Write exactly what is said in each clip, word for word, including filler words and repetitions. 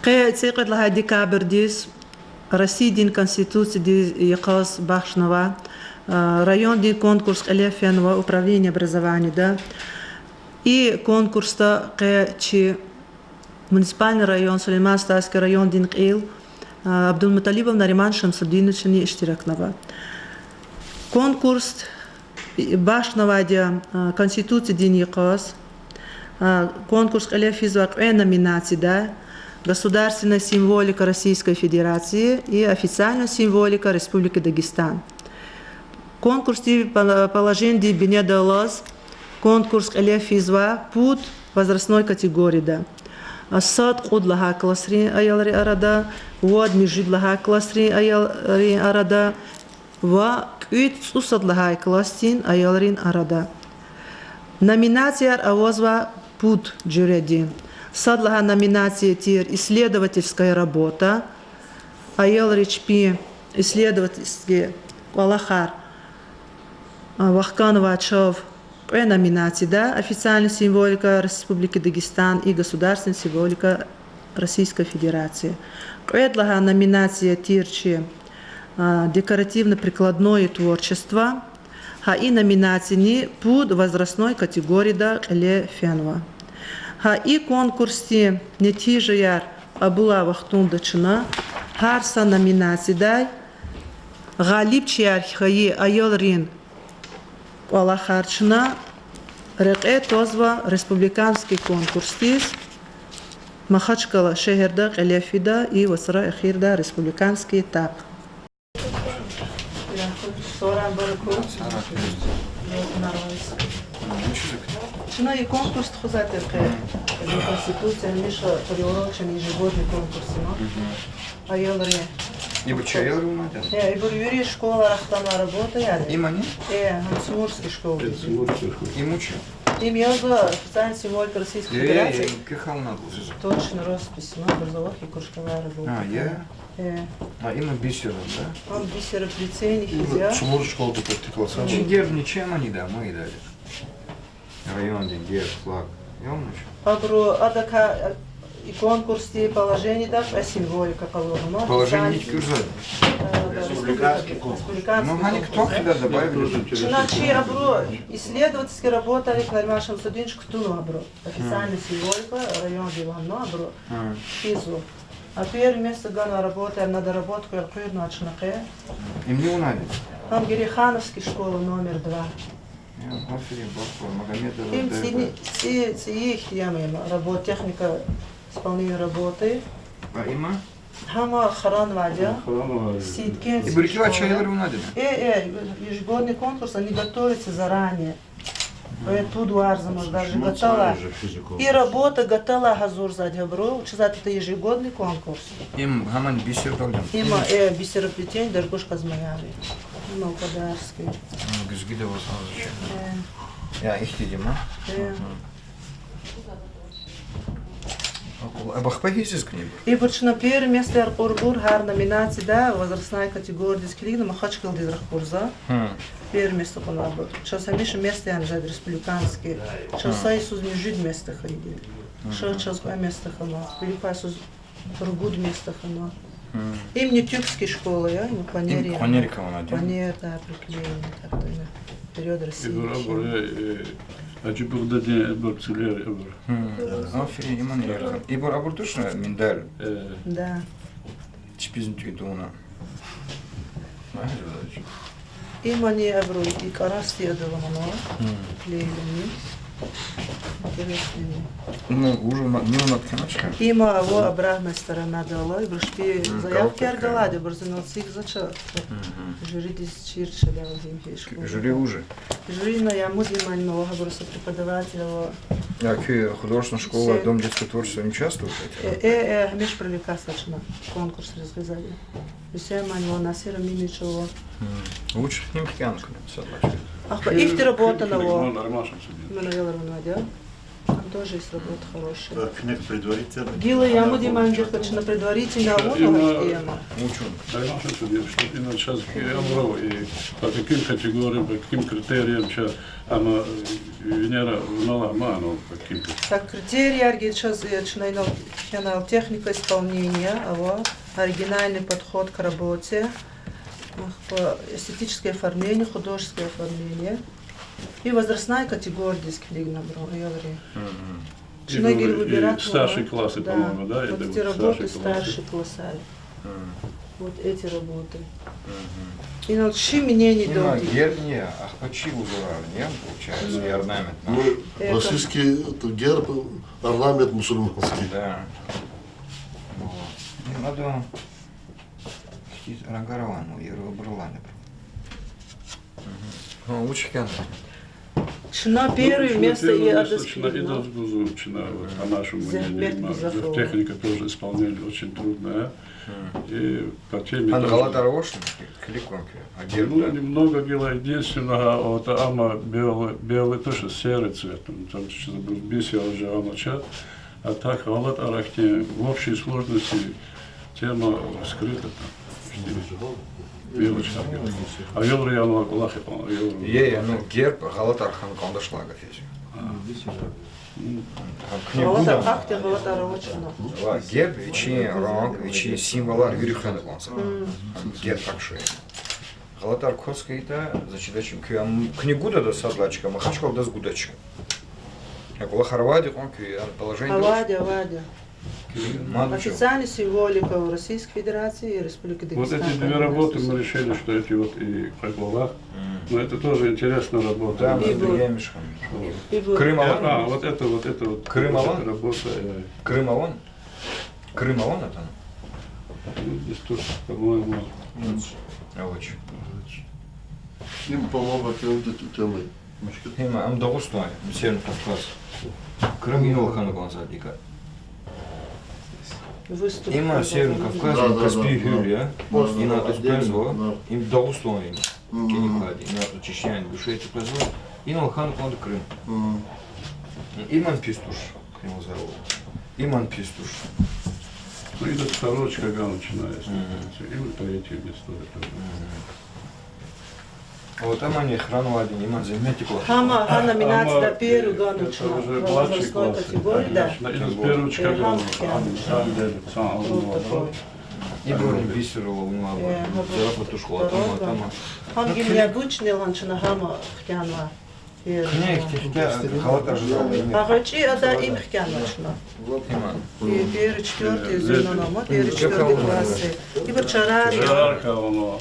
Къе цӀикьвед лагьай декабрдиз Россиядин Конституциядин йикъаз бахшнава, а, райондин конкурс кьиле фенва управление образованияда. И конкурсда къе чи муниципальный район, Сулейман-Стальский райондин кьил, а, Абдулмуталибов Нариман Шамсудиновични иштиракнава. Конкурс бахшнавайди я, а, Конституциядин йикъаз. А, конкурс кьиле физва кьве номинацияда: государственная символика Российской Федерации и официальная символика Республики Дагестан. Конкурсдин пол-, положениедин бинедаллаз конкурс кьиле физва пуд возрастной категорияда: сад-кьуд лагьай классрин аялрин арада, вад-муьжуьд лагьай классрин аялрин арада ва кӀуьд-цӀусад лагьай классдин аялрин арада. Номинацияр авазва пуд жуьредин. Сад лагьай номинация тир исследовательская работа, аялри чпин исследовательский кӀвалахар, а, вахканвай чав кьве номинацияда: официальная символика Республики Дагестан и государственная символика Российской Федерации. Кьвед лагьай номинация тир чи, а, декоративно-прикладное творчество. Гьа и номинацияни пуд возрастной категорияда кьиле фенва. Гьа и конкурсдин нетижаяр кьабулай вахтунда чна гьар са номинациядай гъалибчияр хьайи аялрин кӀвалахар чна рекье твазва республиканский конкурсдиз, Махачкъала шегьерда кьиле фида и вацра эхирдай республиканский этап. Чна и конкурс тухузвай тир къе, Конституция, гьамиша приурочен ежегодный конкурс я. Аялри. Ибур чи аялри авунвайди я? Э, ибур вири школайра хтанвай работаяр я. Имани? Э, Ханцумурский школа. Им вуч я? Им язва официальная символика Российской Федерации. Точно роспись, ну, образовки, кружковая работа. А, я? Э. А, има бисером, да? Ам бисероплетение хьиз я. Цувур школада катикла са. Чи герб ничем ани да, ма идали. Райондин герб, флаг. Абуру адакай, э, и конкурсдин положениеда кьве символика къалурна. Положение нички курза? Э, да, республиканский конкурс. Ну, гьаник тохида добавили. Чна чи абуру исследовательский работайрик Нариман Шамсудинович кутунва абуру. Официальная символика райондин лагьана абуру. Хизу. А первое место ганвай работаяр, на доработку яр къуьрнава чна къе. Им ни авунвайди? Гьам Герейхановский школа номер два. Я, аферин, бахва, Магомедова. Им цӀийи, цӀи-, цӀийи ихьтин ям, робототехника, исполнение работы. А има? Гьама хранвайди я. Сидкин. Ибуру кӀелай чи аялри авунвайди я? Э, э, ежегодный конкурс, они готовятся заранее. Э, пуд варз ама даже гатала. И работа гатала гьазурзавайди я абуру, вучиз лагьайтӀа ежегодный конкурс. Им гьамани бисердал я? Има, э, бисероплетение, дергуш казмаяри. Волгоградский. Гуьзгуьда ваз гьазур. Э. Я ихьтинди я ма? Э. Акьул, а бахпа гьизиз куьне ибур? Ибур чна первое место яр кьурбур гьар номинацияда, возрастная категориядиз килигна, Махачкъаладиз рахкурза. Первое место кьунвайбур. Чаз гьамиша место яна жеда республиканский. Чаз са йисуз муьжуьд место хьайиди. Ша чаз кьве место хьана. Виликай йисуз ругуд место хьана. Им не тюркский школа я, им Кванери. Им Кванери кавана, да? Кванери, да, приклеена как-то, да. Период России. Ибур абур, э, Гьажи Багъдадин абур цуьлер абур. Аферин, иман ярхан. Ибур абур тушни миндал? Э. Да. Чпизни тӀуьн тавуна. Имани абуру и кӀарасди адалана, клеилани. Интересный. Ну, уже ма-, не у нас, конечно. Има ава обратная сторонадал ала, ибуру шпи заявкаяр галайди, ибур зунал цигзача. Жюридиз чир жедалди им хьи школа. Жюри уже? Жюри на ямуд имани ма ва гьабуру са преподаватель ава. А куь художественная школа, Дом детского творчества участвует в этих? Э, э, э, гьамиша привлекаться чна конкурсриз гъизвайди. Гьуьсейнман ва Насир Аминович ава. Вуч ним хкянкуна садлагьчи? Ахпа ихьтин работа на ва. Ман аялар ван вади я. Тоже есть работа хорошая. Так, куьне предварительно. Гила я муди мангихъ чна предварительно авуна, ина, гьахьтин яма. Учёный. Дай ман что, что, что, ина чаз куьн абуру, и по каким категориям, по каким критериям ча, ама, э, Венера, журнал, ама, ну, по каким-то. Так, критерияр гила чаз, э, чна инал, инал техника исполнения, ава, оригинальный подход к работе, ах, по эстетическое оформление, художественное оформление. И возрастная категория дисквилигна бро, аялри. Мгм. Чна гила выбирать, и старший класс, да, по-моему, да, вот эти работы, старший класс. Старший класс, ай. Мгм. Вот эти работы. Мгм. Инал чи мнение дал. Герб не, ахпа чи узорар не, получается, и орнамент наш. Ну, э, российский это герб, орнамент мусульманский. Да. Вот. Им адан хьтин рангар авани, ну, яру абуралани. Мгм. Гьа, вуч хьана? Чна первое место, и адаз чна килигна. Идаз гузва, чна, вот, по нашему мнению, зегьмет гузва. Техника тоже исполнение очень трудная. Мгм. И по теме тоже. Гьана гъалатар авачни? Килигна кван. Ну, немного гила, единственное, вот, ама белый, белый, то, что серый цвет, там, там, что-то бисер уже ама ча. А так, гъалатар ахьтин, в общей сложности тема раскрыта там. Белочка, белочка. Аялри яна кӀвалах я кьван, аялри. Е, е, ну, герб гъалатар хьана кӀандашла гаф я зи. А. М. Гъалатар ахьтин гъалатар авачни. Ва герб вичин ранг, вичин символар вири хвена кӀанзава. Герб так что. Гъалатар кваз хьайитӀа, зачитать, куьн ам, куьне гудатӀа сад лагьай чка, Махачкъаладиз гудачни. Я кӀвалахар авайди кьван куь, я положение. Авайди, авайди. Куьн мад чу. Официальная символика в Российской Федерации и Республике Дагестан. Вот эти две работы мы решили, что эти вот и кьве кӀвалах. М. Но это тоже интересная работа. Да, мы приемлем. Вот. Крым алан? А, вот это, вот это вот. Крым алан? Работа, э. Крым алан? Крым алан атана? Ну, здесь тоже, по-моему. М. Авач. Им, по-моему, это вот это, это мы. Им, ам Дагъустан я, Северный Кавказ. Крым инал хьана кӀанзавайди я. Выступ. Им Северный Кавказ, да, им да, Каспий гьуьл я. Просто ина отдельно, да. Им Дагъустан я. Мгм. Куьне квайди, ина Чечня, Ингушетия квазва. Инал хьана кӀанда Крым. Мгм. Им ам пис туш. Им узару. Им ам пис туш. Ну, и сорочка гана начинается. Мгм. И вот третье место это. Мгм. Вот ам ани хранвайди, им ам зегьметдик ва. Гьама, гьа номинацияда первый гана начинается. Это уже младший класс. Возрастной категория, да. Конечно, и сорочка гана. Э, гьам хьана. На самом деле, сам. Вот такой. Ибурни бисер авунва. Э, вот. Царапа туш кӀвалах, дорога. Там, там. Гьам гила необычный лагьана чна гьама хкянава. Куьне ихьтин гъалатар жеда. Агъачи ада им хкянава чна. Има. И первый, четвёртый, зунана ма, первый, четвёртый классы. Ибур чарар я. Чарар хьанва.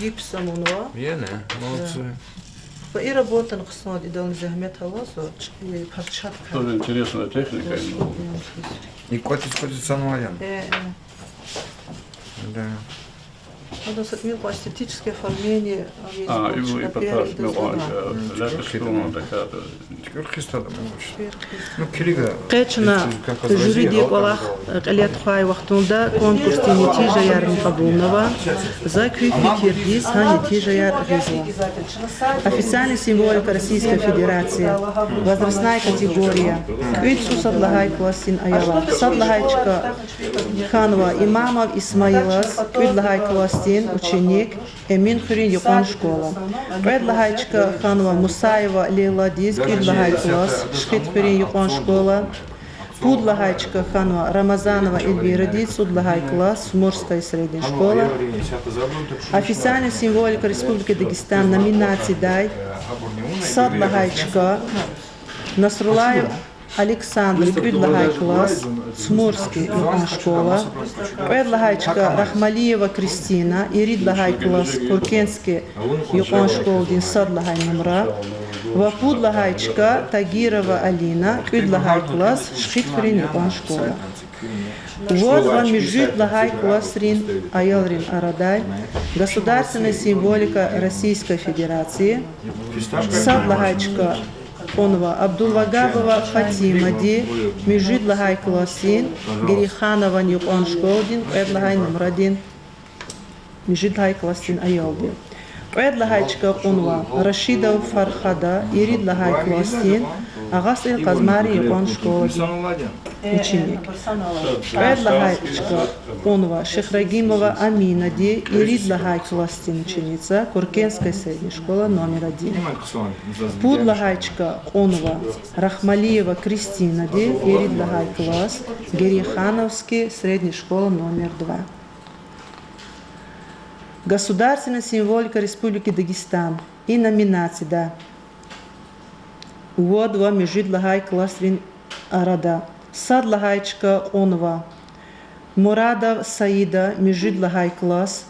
Гипсом авунва. Яни, молодцы. Да. Ва и работани хъсан, идални зегьмет авазва, ч-, и перчатка. Тоже интересная техника, ну. И кватиз-кватиз санва яни? Э, э. Да. Ада са тӀимил кьван эстетическое оформление, а, есть. А, больше и на первый, и потом, да. М, ляпис чукур хитан. Такая, да. Чукур хистада, молодец. Ну, килига. Къе чна жюриди кӀвалах кьиле тухвай вахтунда конкурсдин нетижаярни кьабулнава. За куь фикирдиз гьа нетижаяр гъизва. Официальная символика Российской Федерации. Возрастная категория. КӀуьд цӀусад лагьай классдин аялар. Сад лагьай чка хьанва Имамов Исмаилаз, кӀуьд лагьай классдин ученик, Эминхуьруьн юкьван школа. Кьвед лагьай чка хьанва Мусаева Лейладиз, кӀуьд лагьай класс, Шихидхуьруьн юкьван школа. Пуд лагьай чка хьанва Рамазанова Эльвирадиз, цӀуд лагьай класс, Смурская средняя школа. Официальная символика Республики Дагестан номинацидай сад лагьай чка Насруллаев Александр, кӀуьд лагьай класс, Смурский юкьван школа. Кьвед лагьай чка Рахмалиева Кристина, ирид лагьай класс, Пуркентский юкьван школадин сад лагьай нумра. Ва пуд лагьай чка Тагирова Алина, кӀуьд лагьай класс, Шихидхуьруьн юкьван школа. Вад ва муьжуьд лагьай классрин аялрин арадай государственная символика Российской Федерации, сад лагьай чка кьунва Абдулвагабова Фатимади, муьжуьд лагьай классдин, Герейханован юкьван школадин кьвед лагьай нумрадин, муьжуьд лагьай классдин аялди. Кьвед лагьай чка кьунва Рашидов Фархада, ирид лагьай классдин, Агъа СтӀал Къазмайрин юкьван школадин ученик. Кьвед лагьай чка кьунва Шихрагимова Аминади, ирид лагьай классдин ученица, Куркенская средняя школа номер один. Пуд лагьай чка кьунва Рахмалиева Кристинади, ирид лагьай класс, Герейхановский средняя школа номер два. Государственная символика Республики Дагестан и номинацида вад ва муьжуьд лагьай классрин арада. Сад лагьай чка кьунва Мурадов Саида, муьжуьд лагьай класс,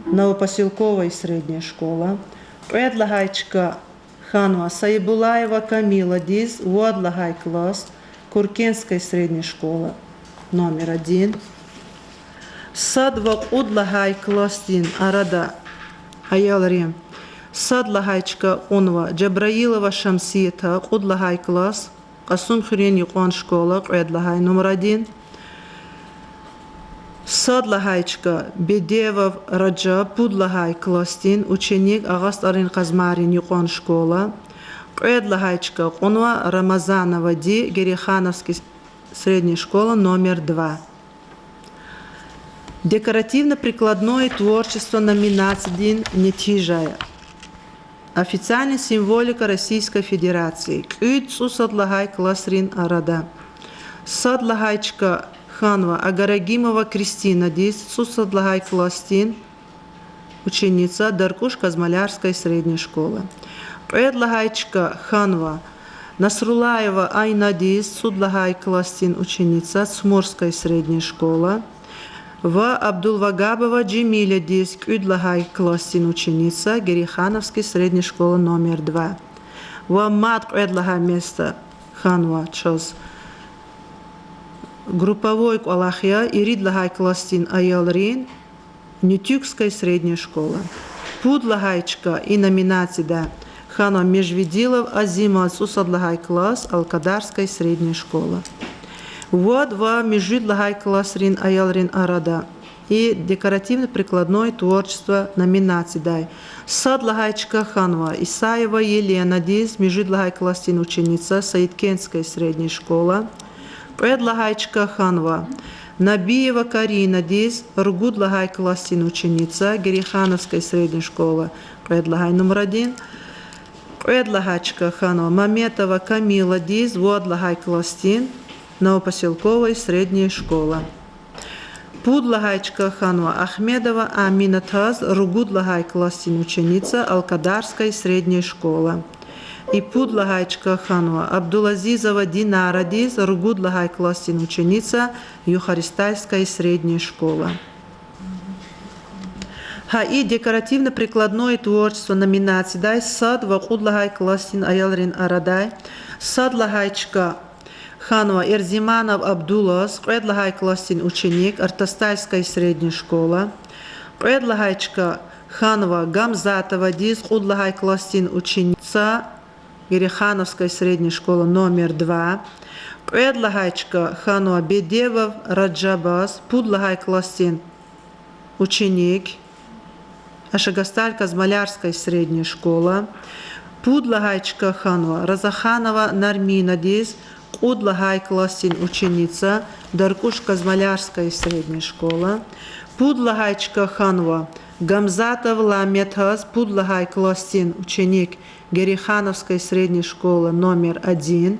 Новопоселковая средняя школа. Кьвед лагьай чка хьанва Саибуллаева Камиладиз, вад лагьай класс, Куркенская средняя школа номер один. Сад ва кьуд лагьай классдин арада, аялри, сад лагьай чка кьунва Жабраилова Шамсията, кьуд лагьай класс, Кьасумхуьруьн юкьван школа, кьвед лагьай нумрадин. Сад лагьай чка Бедевов Ражаб, пуд лагьай классдин ученик, Агъа СтӀалрин Къазмайрин юкьван школа. Кьвед лагьай чка кьунва Рамазановади, Герейхановский средняя школа номер два. Декоративно-прикладное творчество номинациядин нетижа я. Официальная символика Российской Федерации, кӀуьд цӀусад лагьай классрин арада. Сад лагьай чка хьанва Агарагимова Кристинадиз, цӀусад лагьай классдин ученица, Даркуш-Казмалярская средняя школа. Кьвед лагьай чка хьанва Насруллаева Айнадиз, цӀуд лагьай классдин ученица, Цмурская средняя школа, ва Абдулвагабова Жемилядиз, кӀуьд лагьай классдин ученица, Герейхановский средняя школа номер два. Ва мад кьвед лагьай место хьанва чаз групповой кӀвалах я, ирид лагьай классдин аялрин, Нютюгская средняя школа. Пуд лагьай чка и номинацияда хьанва Межвидилов Азимаз, цӀусад лагьай класс, Алкадарская средняя школа. Вад ва муьжуьд лагьай классрин аялрин арада и декоративно-прикладное творчество номинациядай сад лагьай чка хьанва Исаева Еленадиз, муьжуьд лагьай классдин ученица, Саидкентская средняя школа. Кьвед лагьай чка хьанва Набиева Каринадиз, ругуд лагьай классдин ученица, Герейхановская средняя школа, кьвед лагьай нумрадин. Кьвед лагьай чка хьанва Маметова Камиладиз, вад лагьай классдин, Новопоселковая средняя школа. Пуд лагьай чка хьанва Ахмедова Аминатаз, ругуд лагьай классдин ученица, Алкадарская средняя школа. И пуд лагьай чка хьанва Абдулазизова Динарадиз, ругуд лагьай классдин ученица, Юхаристальская средняя школа. Гьа и декоративно-прикладное творчество номинациядай сад ва кьуд лагьай классдин аялрин арадай сад лагьай чка хьанва Эрзиманов Абдулаз, кьвед лагьай классдин ученик, Артастальская средняя школа. Кьвед лагьай чка хьанва Гамзатовадиз, кьуд лагьай классдин ученица, Герейхановская средняя школа номер два. Кьвед лагьай чка хьанва Бедевов Ражабаз, пуд лагьай классдин ученик, Ашагасталь-Казмалярская средняя школа. Пуд лагьай чка хьанва Разаханова Нарминадиз, кьуд лагьай классдин ученица, Даркуш-Казмалярская средняя школа. Пуд лагьай чка хьанва Гамзатов Ламетаз, пуд лагьай классдин ученик, Герейхановская средняя школа номер один.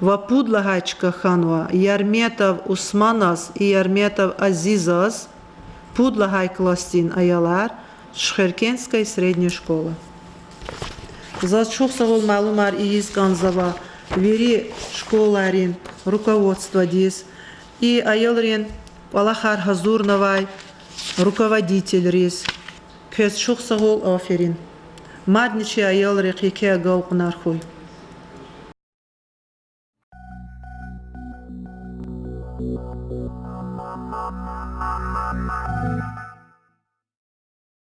Ва пуд лагьай чка хьанва Ярметов Усманаз и Ярметов Азизаз, пуд лагьай классдин аялар, Шуьхверкентская средняя школа. Заз чухсагъул малумар ийиз кӀанзава вири школайрин руководстводиз, и аялрин кӀвалахар гьазурнавай руководительриз. Квез чухсагъул, аферин. Мадни чи аялрихъ еке агалкьунар хьуй.